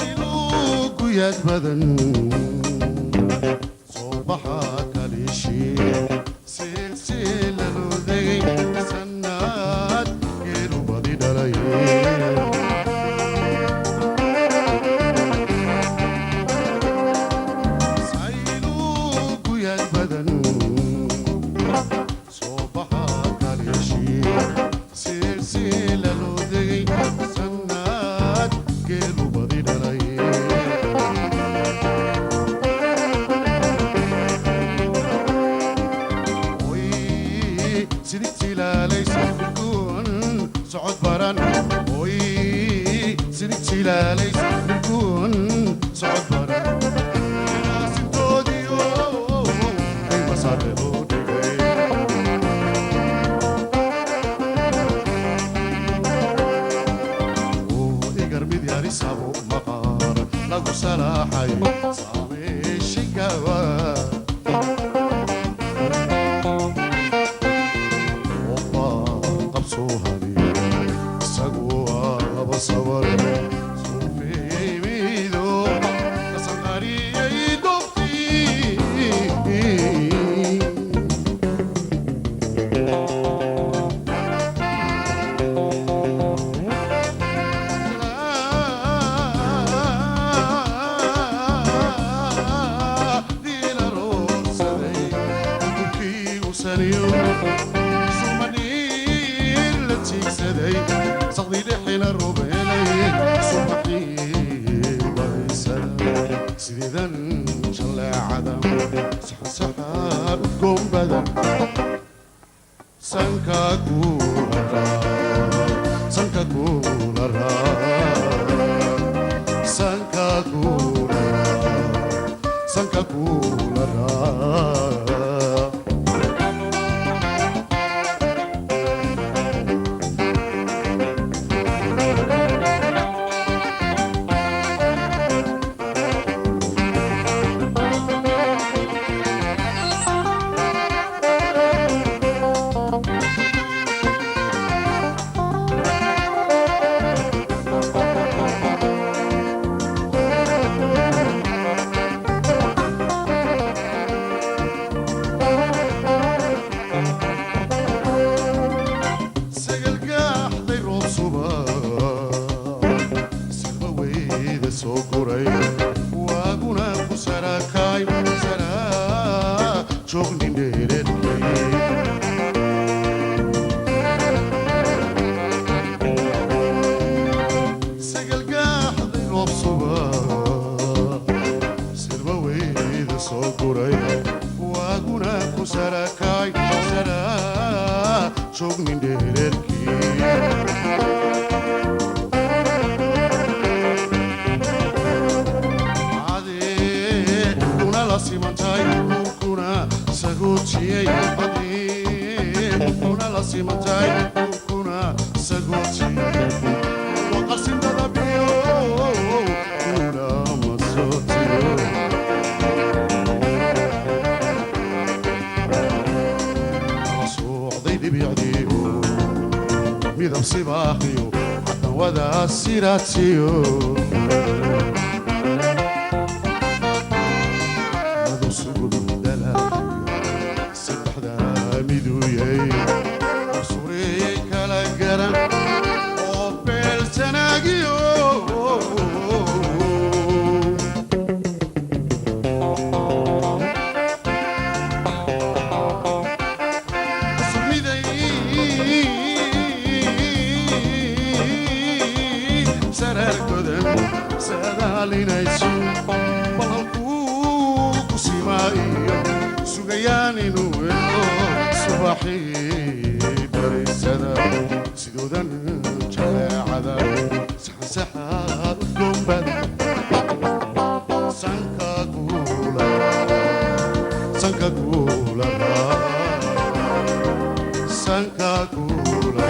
Sayluguyaad badan soo baxa kaliishii silsiladu degay sannaad geelu badi dhalay. Sayluguyaad badan soo baxa kaliishii silsiladu degay sannaad geelu badi dhalay. Oy, sidig jilaalaysa dhulkuun socod baran. Oy, sidig jilaalaysa dhulkuun socod baran. Sintoodiyo qiimasaare loo dhigay. Oo igar mid yarisabo maqaar lagu salaaxay saameeshigawa. Suufeeyeymido kasanqariyey dobtii. Sideedan jaleecada saxansaxaan udgoon badan sanka kula raa, sanka kula raa, sanka kula raa, sanka kula raa. Sagalgaaxday roob suba silba weyda soo guray waaguna ku sarakaay saraa joognin dheereedkay. Sagalgaaxday roob suba silba weyda soo guray waaguna ku sarakaay saraa joognin dheereerkii. Kuna la simantay kuna sagootiyey, kuna la simantay kuna sagootiyey waqasindada biyo kuna masootiyo. Socday dhibicdiyo midab sibaaqiyo haddan wada siraadsiyo madu sugud dalaayo saddexdaa miduyey suriyey kala garan oo beelsanaagiyo. Miday saraargodan saadaalinayso bal halkuu ku simaa iyo sugayaan inuu helo subaxii barisada sidoodan jaleecada. Cadar saxansaxaad udgoonbad sanka kuula, sanka kuula, sanka kuula.